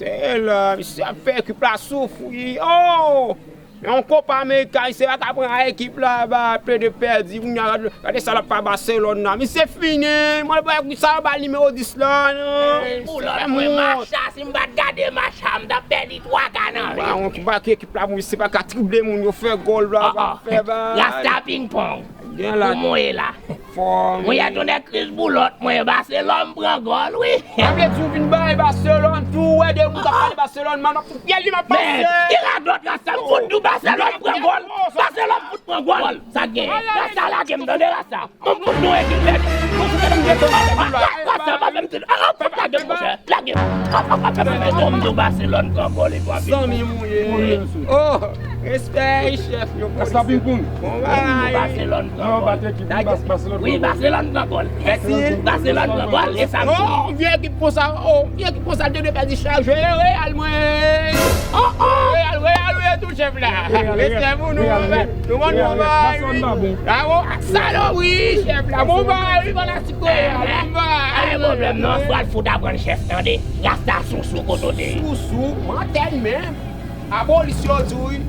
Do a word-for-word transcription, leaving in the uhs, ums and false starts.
Tè la, misye ap fè ekip la soufri. Oh! Men yon konpa ameriken, misye pa ka pran ekip la, ba, plede pèdi. Kounye a, gade sa l ap fè Barcelone la. Misye fini. Mwen, ba, sa yo ba l nimewo dis la, non. Boulòt, mwen, match la, si m pa t gade match la, m t ap pèdi twa ka nan vi. Ba, yon konpa ki ekip la, misye pa ka trible moun, yo fè gòl la, fè ba. Rasta ping pong. Gen la. Pou mwen la. Fò. Mwen ya tounen Chris Boulòt, mwen Barcelone pran gòl, wi. Sa vle di ou vin bay Barcelone tou, wè de moun k ap pale Barcelone, man, ap fout pyè li, m ap pase. Men, ki radòt Rasta, m fout nou Barcelone pran gòl. Barcelone fout pran gòl. Sa gen. Rasta lage m, tande Rasta. M fout nou ekip nèt. M fout nou ekip nèt. Rasta, pa fè m ti. Ah, fout lage m, monchè. Lage m. Ah, ah, ah, ah, ah, ah, m di w Barcelone pran gòl epi w ap vin. Zanmi m ou ye. Oh, respè, chèf, yo. Rasta ping pong. Bon, bay. Barcelone pran gòl. Wi, Barcelone pran gòl. Mèsi. Barcelone pran gòl, e sa m di. Oh, vye ekip konsa, oh, vye ekip konsa, de de pèdi chak jwe, Real mwen. Oh, oh. Real, Real, Real, tou chèf la. Respè pou nou, nou konn nou bay. Bravo, Salo, wi, chèf la. Bon bay, wi, fanatik Real, bon bay. Pa gen pwoblèm, non, pral fout aprann chèf, tande. Rasta sousou, kote w te ye. Sousou, mantèl menm. Abolisyon di wi.